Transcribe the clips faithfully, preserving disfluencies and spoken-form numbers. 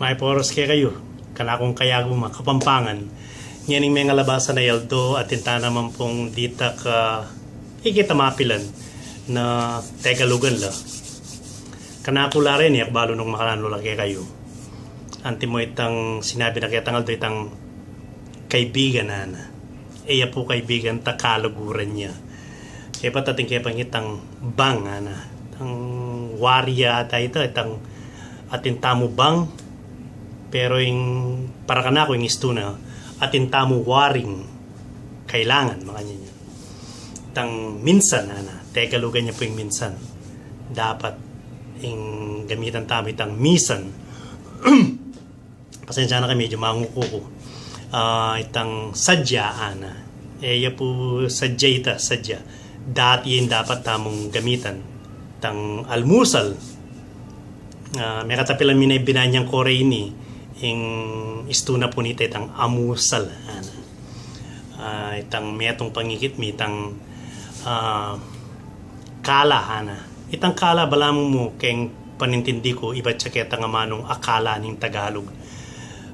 Mayap a oras kekayu, kanakung kayagum a Kapampangan. Ngening mengalabas a aldo, atin ta naman pung ditak a ikit a mapilan na Tegalugan la. Kanaku la reni, e ku balu nung makananu la kekayu. Antimo itang sinabi na ketang aldo, itang kaibigan, ana. E ya pu kaibigan, ta kaluguran ya. Kaya pa tating kaya pang itang bang, ana. Itang wari ya ata ita, itang atin tamu bang. Pero ing para kanaku ing istu na, atin tamu waring kailangan, makanyan ya. Itang minsan, ana. Tegalugan ya pu ing minsan. Dapat ing gamitan tamu itang misan. Pasensya na kayu, medyu manguku ku. Ah, itang sadya, ana. E ya pu sadya ita, sadya. Dati ya ing dapat tamung gamitan. Itang almusal. Ah, mekatapilan mi na ing binanyang kore ini, ing istu na pu nita itang amusal, ana. Ah, itang metung pangikit mi, itang, ah, kala, ana. Itang kala, balamu mu keng panintindi ku, ibat ya ketang amanung akala ning Tagalug.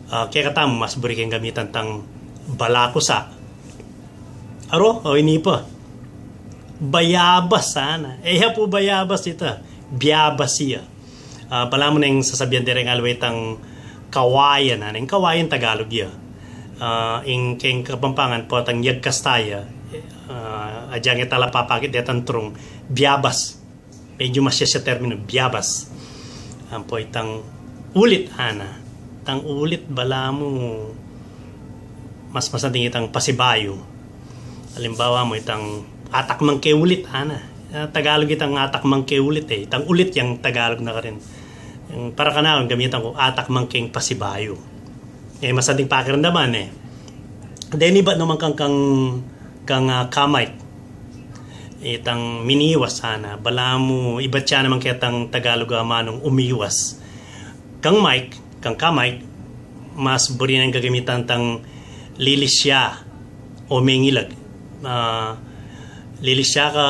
Ah, kekatamu, mas buri keng gamitan itang balakusa. Aro, o ini pa. Bayabas, ana. E ya pu bayabas ita. Biyabas ya. Ah, balamu neng sasabian de reng aliwa itang kawayan, ana. Ing kawayan Tagalug ya. Ah, ing keng Kapampangan potang yagkas taya. Ah, agyang e tala papakit detang trung, biyabas. Medyu masyasya terminu, biyabas. Ampo itang ulit, ana. Itang ulit, balamu mas masanting itang pasibayu. Alimbawa mu, itang atak mang ke ulit, ana. Ah, Tagalug itang atak mang ke ulit, e. Itang ulit yang Tagalug na karin. Yang para kanaku, gamitan ku, atak mang keng pasibayu. E, masanting pakiramdaman, e. Deni ibat naman kang, kang, kang, ah, kamike. Itang miniwas, ana. Balamu, ibat ya naman ketang Tagalug amanung umiwas. Kang mike, kang kamike, mas buri nang gagamitan itang lilisya o mengilag. Ah, lilisya ka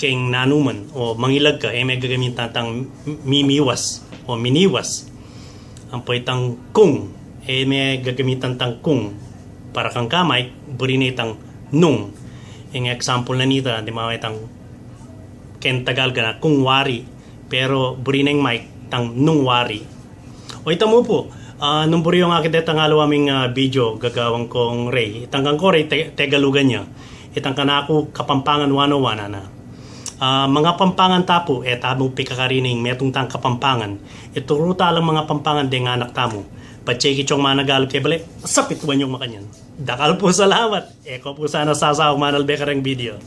keng nanuman o mangilag ka, e me gagamitan itang mimiwas o miniwas. Ampo itang kung, e me gagamitan itang kung. Para kang kamike, buri na itang nung. Ing example na nita, di ma itang keng Tagalug na kung wari, pero buri neng mike itang nung wari. O ita mu pu, ah, nung buri yung akit detang aliwa ming, ah, video gagawan kong rey, itang kang ko rey, Te-, Tegalugan ya. Itang kanaku Kapampangan one oh one, ana. Ah, mangapampangan ta pu, e ta mu pikakarining metung tang Kapampangan. Ituru ta lang mangapampangan deng anak tamu. Patse ikit yung managalug ke bale, sapit wan yung makanyan. Dakal pu salamat. E ko pu sana sasaung manalbe kareng video.